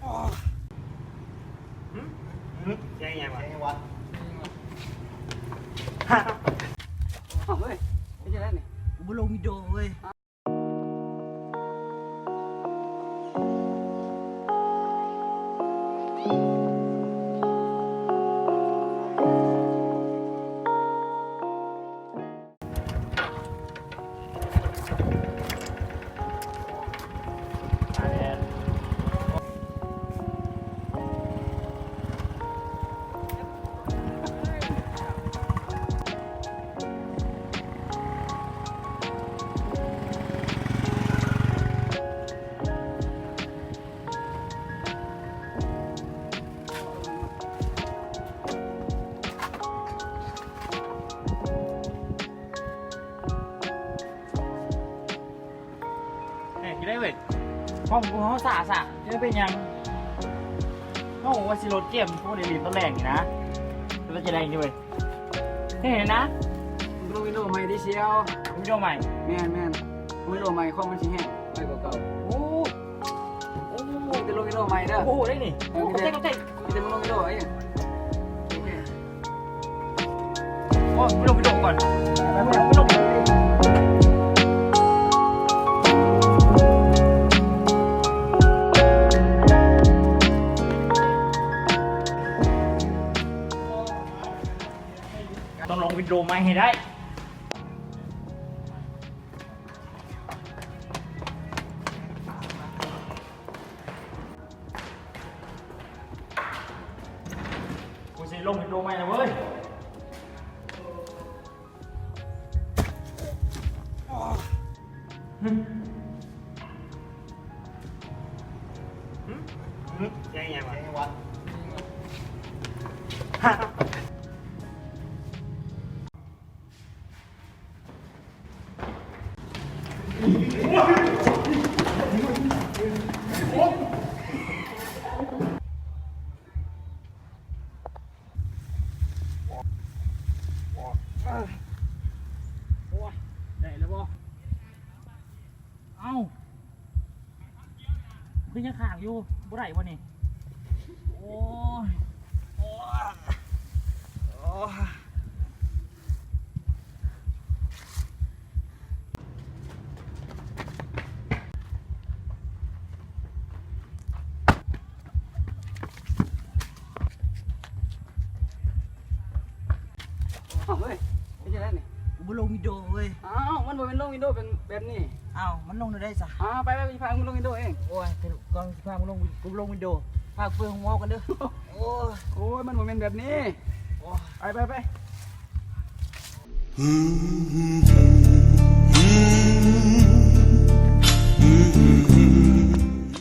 ຫຶ? ຫຶ? ສຽງຫຍັງວະ? ສຽງຫຍັງວະ? ເອົາເວີຍ ເປັນຈັ່ງໃດນີ້? ກູບໍ່ລົງວິດີໂອເວີຍ. ເອີ ກິນໄດ້ເວີຍ. ຂອງພວກເຮົາສາສະ ຈະເປັນຫຍັງ? ເຮົາວ່າຊິລົດເກມ ພວກໄດ້ຫຼິ້ນຕອນແລງນີ້ນະ ແລ້ວຈະໄດ້ນີ້ເວີຍ. ເຫັນນະ ລົງວິນໂດໃໝ່ເດ້ສ່ຽວ. ວິນໂດໃໝ່? ແມ່ນໆ ລົງວິນໂດໃໝ່ ຄອມມັນຊິແຮງໄວກວ່າເກົ່າ. ໂອ້ ໂອ້ ມີແຕ່ລົງວິນໂດໃໝ່ເດີ. ໂອ້ ໄດ້ນີ້. ເອີ ຂອບໃຈ ຂອບໃຈ. ມີແຕ່ມາລົງວິນໂດເອງ. ໂອເຄ ໂອ້ ໄປລົງວິນໂດກ່ອນ. ໄປ ໄປ ໄປລົງ. ຕ້ອງລົງວິນໂດໃໝ່ໃຫ້ໄດ້. ກູຊິລົງວິນໂດໃໝ່ລະເວີຍ. ຫຶ? ຫຶ? ຫຶ? ສຽງຫຍັງວະ? ສຽງຫຍັງວະ? ໂອ້ຍ ໄດ້ແລ້ວບໍ່? ເອົ້າ ຄືຍັງຄ້າງຢູ່ ບໍ່ໄດ້ບໍ່ນີ້? ໂອ້ຍ ໂອ້ຍ ໂອ້ຍ. ເອົ້າ ເຮີ້ຍ ເປັນຈັ່ງໃດນີ້? ກູບໍ່ລົງວິນໂດເວີຍ. ອ້າວ ມັນບໍ່ແມ່ນລົງວິນໂດເປັນແບບນີ້. ອ້າວ ມັນລົງແນວໃດຊະ? ອ້າວ ໄປໆ ຊິພາມຶງລົງວິນໂດເອງ. ໂອ້ຍ ກ່ອນຊິພາມຶງລົງ ກູລົງວິນໂດ ພາກູໄປໂຮງໝໍກ່ອນເດີ. ໂອ້ຍ ໂອ້ຍ ມັນບໍ່ແມ່ນແບບນີ້. ໂອ້ຍ ໄປໆໆ.